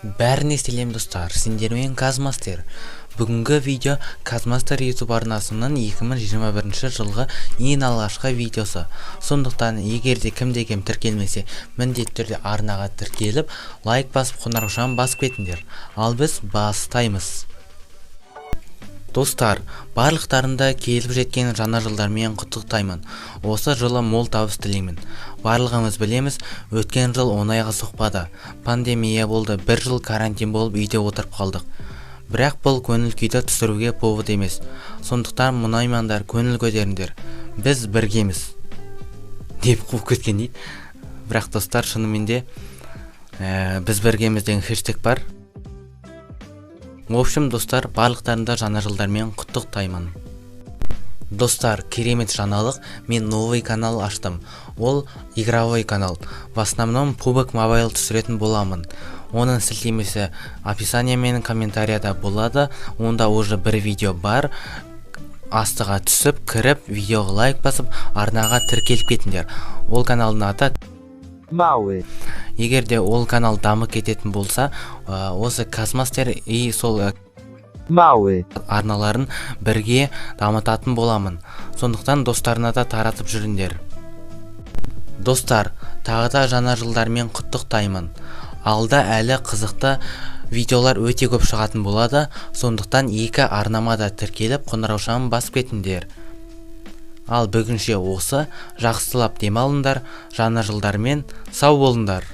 Бәріне сәлем, достар! Сендермен Казмастер. Бүгінгі видео Казмастер YouTube арнасының 2021 жылғы ең алғашқы видеосы. Сондықтан егер де кімде кім тіркелмесе, міндетті түрде арнаға тіркеліп, лайк басып, қоңыраушаны басып кетіңдер. Ал біз бастаймыз. Достар, барлықтарыңды келіп жеткен жаңа жылдармен құттықтаймын. Осы жылы мол табыс тілеймін. Барлығымыз білеміз, өткен жыл оңайға соқпады. Пандемия болды, бір жыл карантин болып, үйде отырып қалдық. Бірақ бұл көңіл күйді түсіруге повод емес. Сондықтан мұнаймаңдар, көңіл көтеріңдер, біз біргеміз деп қуып кеткен дейді. Бірақ, достар, шынымен де «Біз біргеміз» деген хэштег бар. В общем, достар, барлықтарыңды жаңа жылдармен құттықтаймын. Достар, керемет жаңалық: мен новый канал аштым. Ол игровой канал, в основном PUBG Mobile түсіретін боламын. Оның сілтемесі описание мен комментарияда болады. Онда уже бір видео бар. Астыға түсіп кіріп, видеоға лайк басып, арнаға тіркеліп кетіңдер. Ол каналдың аты Mały. Егер де ол канал дамып кететін болса, осы Казмастер и сол Mały. арналарын бірге дамытатын боламын. Сондықтан достарына да таратып жүріңдер. Достар, тағы да жаңа жылдармен құттықтаймын. Алда әлі қызықты видеолар өте көп шығатын болады. Сондықтан екі арнама да тіркеліп, қоңыраушаны басып кетіңдер. Ал бүгінше осы. Жақсылап демалыңдар, жаңа жылдармен! Сау болыңдар!